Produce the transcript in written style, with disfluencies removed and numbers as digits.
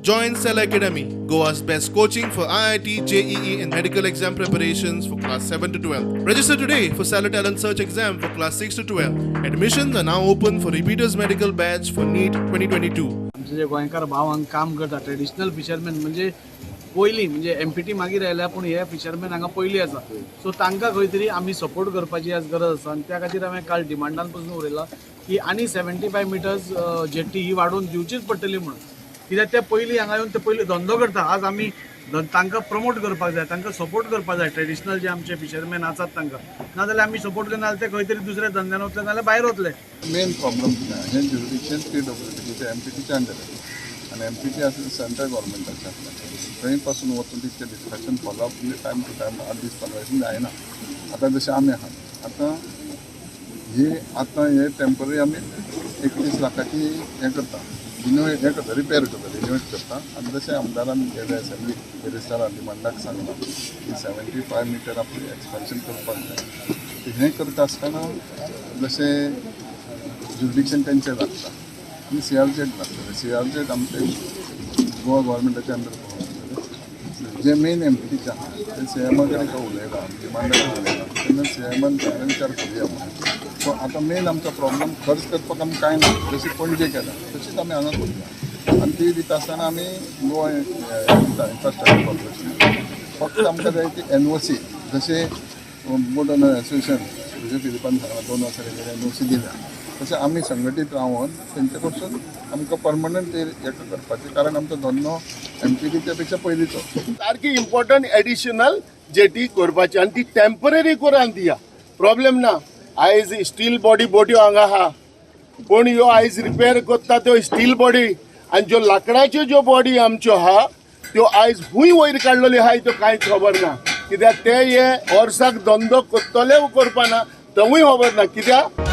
Join Cell Academy, Goa's best coaching for IIT, JEE, and medical exam preparations for class 7 to 12. Register today for Cellar Talent Search exam for class 6 to 12. Admissions are now open for repeaters medical batch for NEET 2022. आमचे जे गोंयकार भाव हांगा काम करता, traditional fisherman, म्हणजे पयलीं, म्हणजे empty मागीर आयल्या, पूण हे फिशरमॅन हांगा पयलीं आसा. सो तांकां खंय तरी आमी सपोर्ट करपाची आज गरज आसा आनी त्या खातीर हांवें काल डिमांडान पसून उलयलां की आनी 75 मिटर्स जेट्टी ही वाडोवन दिवचीच पडटली म्हणून. कित्याक ते पयलीं हांगा येवन ते पयलीं धंदो करता. आज आमी तांकां प्रमोट करपाक जाय, तांकां सपोर्ट करपाक जाय, ट्रेडिशनल जे आमचे फिशरमॅन आसात तांकां. नाजाल्यार आमी सपोर्ट करना जाल्यार ते खंय तरी दुसऱ्या धंद्यान वतले, नाजाल्यार भायर वतले. मेन प्रॉब्लम कितें आहा, हें ज्युरिडिक्शन पीडब्ल्यूडीचें, एमपीटीच्या अंडर आनी एमपीटी आसा सेंट्रल गव्हर्मेंटाचें आसलें. थंय पासून वचून तितकें डिस्कशन, फॉलोअप म्हणजे टायम टू टायम, 8 दीस, 15 दीस जायना. आतां जशें आमी आहा आतां, ही आतां हे टेंपररी आमी 31 लाखाची हें करता, रिनोवेट हें करता, रिपेर करता, रिनोवेट करता. आनी जशें आमदारान गेले असेंब्ली मिनिस्टरान डिमांडाक सांगलां की 75 मिटर आपली एक्सपेन्शन करपाक जाय. हें करता आसतना जशें ज्युरिडिक्शन तेंचें लागता आनी सीआरझेड लागता. सीआरझेड आमचे गोवा गव्हर्मेंटाच्या अंडर. जे मेन एमपीटीचे आहा ते सीएमा कडेन उलयलां, डिमांडा उलयलां तेन्ना सीएमान सांगलें विचार करुया म्हणून. सो आतां मेन आमचो प्रॉब्लम, खर्च करपाक आमी कांय ना. जशी पणजे केला तशीच आमी हांगा करुया आनी ती दिता आसतना आमी गोवा दिता इन्फ्रास्ट्रक्चर कॉर्पोरेशन. फक्त आमकां जाय ती एनओसी. जशें बोट ओनर एसोसिएशन, जशें फिलिपान सांगलां, 2 वर्सां एनओसी दिल्या, तशें आमी संघटीत रावन तेंचे कडसून आमकां परमनंट ते हेका करपाचें, कारण आमचो धंदो एमपीटीच्या पेक्षा पयलींचो. सारकी इम्पॉर्टंट एडिशनल जेटी करपाची आनी ती टेम्पररी करून दिया, प्रॉब्लेम ना. आयज स्टील बॉडी बोट्यो हांगा आहा, पूण ह्यो आयज रिपेर करता त्यो स्टील बॉडी आनी ज्यो लांकडाच्यो ज्यो बॉडी आमच्यो आहा त्यो आयज खूंय वयर काडलेल्यो आहाय त्यो कांयच खबर ना. कित्याक ते हे वर्साक धंदो करतले करपाना तवूय खबर ना कित्याक.